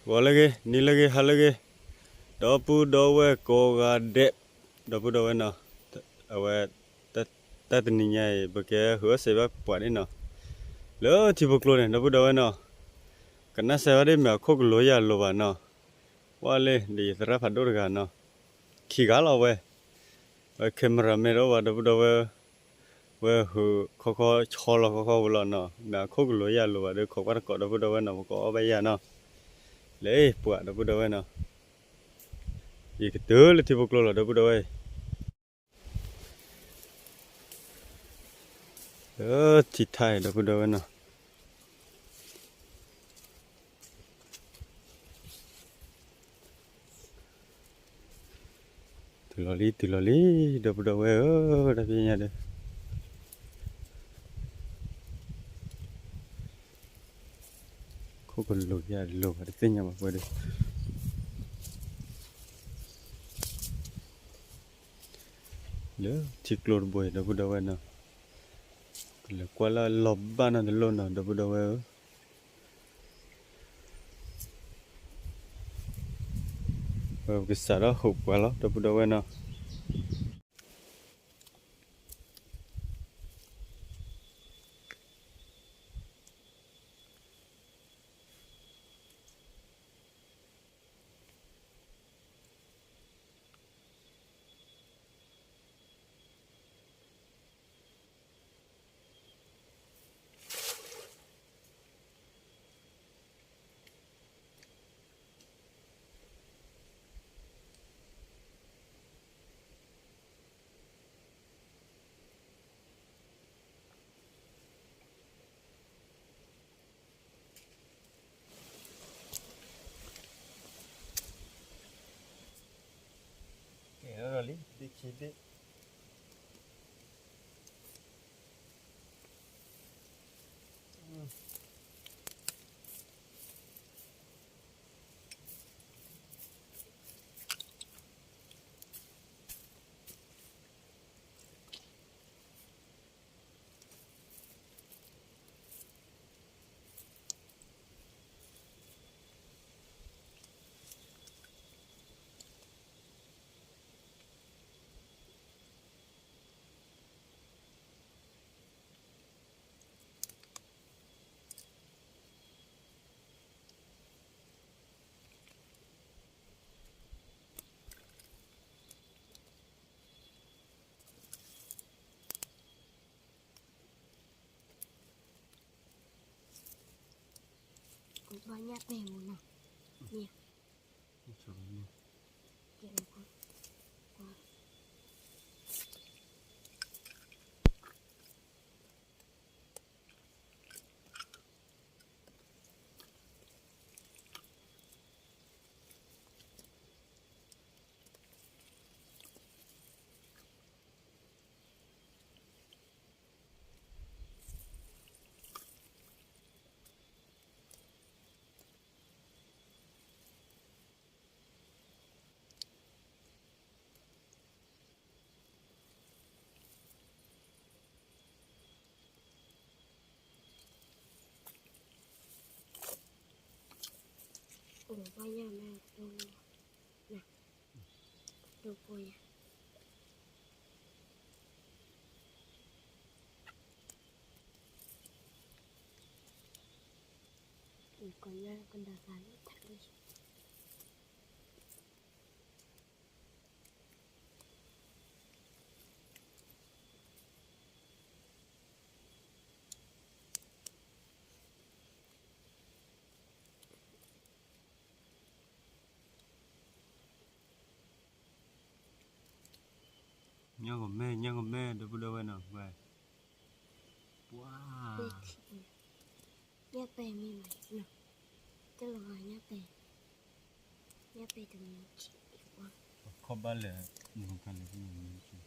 ဂီၤလၢအဂ့ၤ နံၤလၢအဂ့ၤ ဟါလၢအဂ့ၤ, ဒီပုၢ်ဒီဝဲၢ်ကိးဂၤဒဲး, ဒီပုၢ်ဒီဝဲၢ်နီၤ, အဝဲ တၢ်တနံၤညါအံၤ ပကဟဲဟုးအီၣ်စဲးဘၣ်ပှၤန့ၣ်နီၤ, လၢထံဖိကျိန့ၣ် ဒီပုၢ်ဒီဝဲၢ်နီၤ, ကနၣ်စဲးဘၣ်ဒ်မ့ၢ်အခိၣ်ကလိၤယၤလိၤဘၣ်နီၤ, ဝဲလၢဒီးယသရၣ်ဖးဒိၣ်တဂၤနီၤ, ခံဂၤလီၤဝဲ, ဝဲ camera man တအိၣ်ဘၣ် ဒီပုၢ်ဒီဝဲၢ် ဝဲဟုးခီခီဆီလီၤခီခီဝဲလီၤနီၤ, မ့ၢ်အခိၣ်ကလိၤယၤလိၤဘၣ်ဒီး ခိးကွၢ်တကိး ဒီပုၢ်ဒီဝဲၢ်နီၤ, ပကအီၣ်ဘၣ်ယၤနီၤ, လၢပှၤ ဒီပုၢ်ဒီဝဲၢ်နီၤ, ယကတုၤလၢထံဖိကျိလီၤ ဒီပုၢ်ဒီဝဲၢ်အံၤ, လၢထံထၣ်အံၤ ဒီပုၢ်ဒီဝဲၢ်နီၤ. တုၤလီၤလံ တုၤလီၤလံ ဒီပုၢ်ဒီဝဲၢ်ဧၢ, တၢ်ဖဲညါဒီး ခိၣ်ကလိၤယၤလိၤဘၣ်တသ့ၣ်ညါဘၣ်ပှၤဒီး လၢထံကျိတဘိအံၤ ဒီပုၢ်ဒီဝဲၢ်နီၤ, ကလဲၤကွၢ်လၢလီၤဘၣ်နီတလိၣ်နီၤ ဒီပုၢ်ဒီဝဲၢ်ဧၢ, ပကစးထီၣ်ဟုးပှၤလီၤ ဒီပုၢ်ဒီဝဲၢ်နီၤ. ကဲထီၣ်လံ ဒ့ခံဒ့ ညၣ်ကမဲ ညၣ်ကမဲ ဒီပုၢ်ဒီဝဲၢ်နီၤ, ပှၤ ညၣ်ပဲမ့ၢ်မးနီၤ, တလီၤဂာ်ညၣ်ပဲ, ညၣ်ပဲတမံၤ, ခီၣ်ဘၣ်လဲၣ်, မ့ၢ်ကလဲၣ်,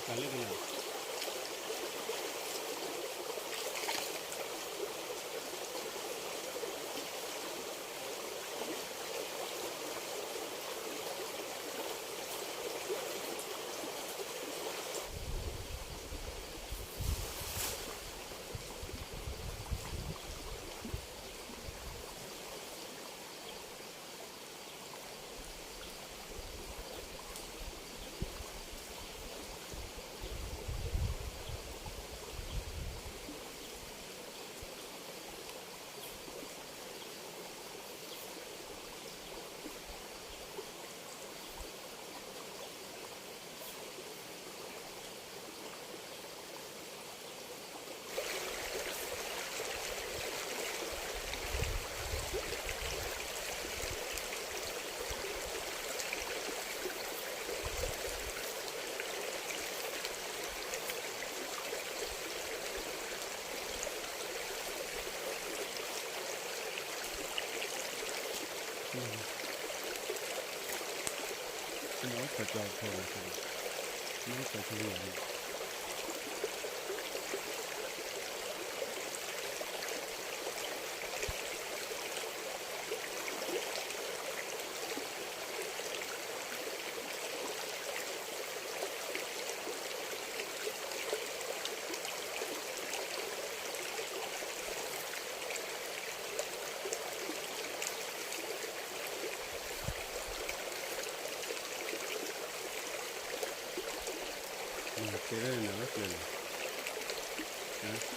တၢ်လၢကနၣ် ကဲဝဲနၤလၢကျဲန့ၣ်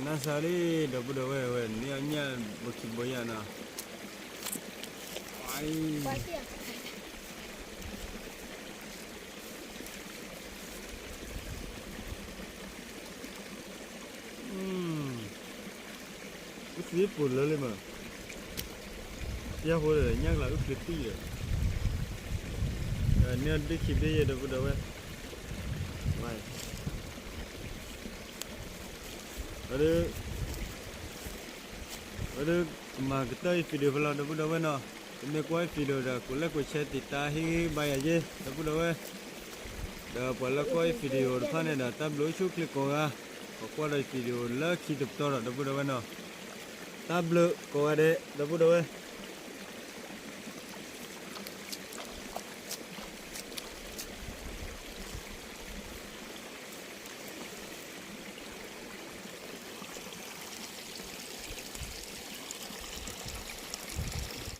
နစးလံ ဒီပုၢ်ဒီဝဲၢ်ဝဲ နံၣ်အီၣ်ညၣ်ဘိခံဘိယၤနီၤ, ပှၤ အံၤ အုၣ်ချံပူၤလၢလံမး, ပျၢ်ဖိဒီးညၣ်ကျါအုၣ်ချံတံၢ်ဒီး, န့ၢ်ဒ့ခံဘ့ၣ်ယဲ ဒီပုၢ်ဒီဝဲၢ်, ဝဲဒၣ် ဝဲဒၣ်ကမၤကတၢၢ်အံၤ video ဖဲလီၤ ဒီပုၢ်ဒီဝဲၢ်နီၤ, ပမ့ၢ်ကွၢ်အံၤ video ဒီး ကိးလဲၣ်ကိးဆဲ တံာ်တာ်ဟ့ၣ်ဂံၢ်ဘါယၤယ့ ဒီပုၢ်ဒီဝဲၢ်, ဒီးပှၤလၢကွၢ်အံၤ video တဖၣ်န့ၣ်ဒီး တၢ်ဘျုးအိၣ်ဆူၣ်အိၣ်ချ့ကိးဂၤ, ပကွၢ်ဒီး video လၢခံတပတီၢ်ဒီး ဒီပုၢ်ဒီဝဲၢ်နီၤ, တၢ်ဘျုးကိးဂၤဒဲး ဒီပုၢ်ဒီဝဲၢ်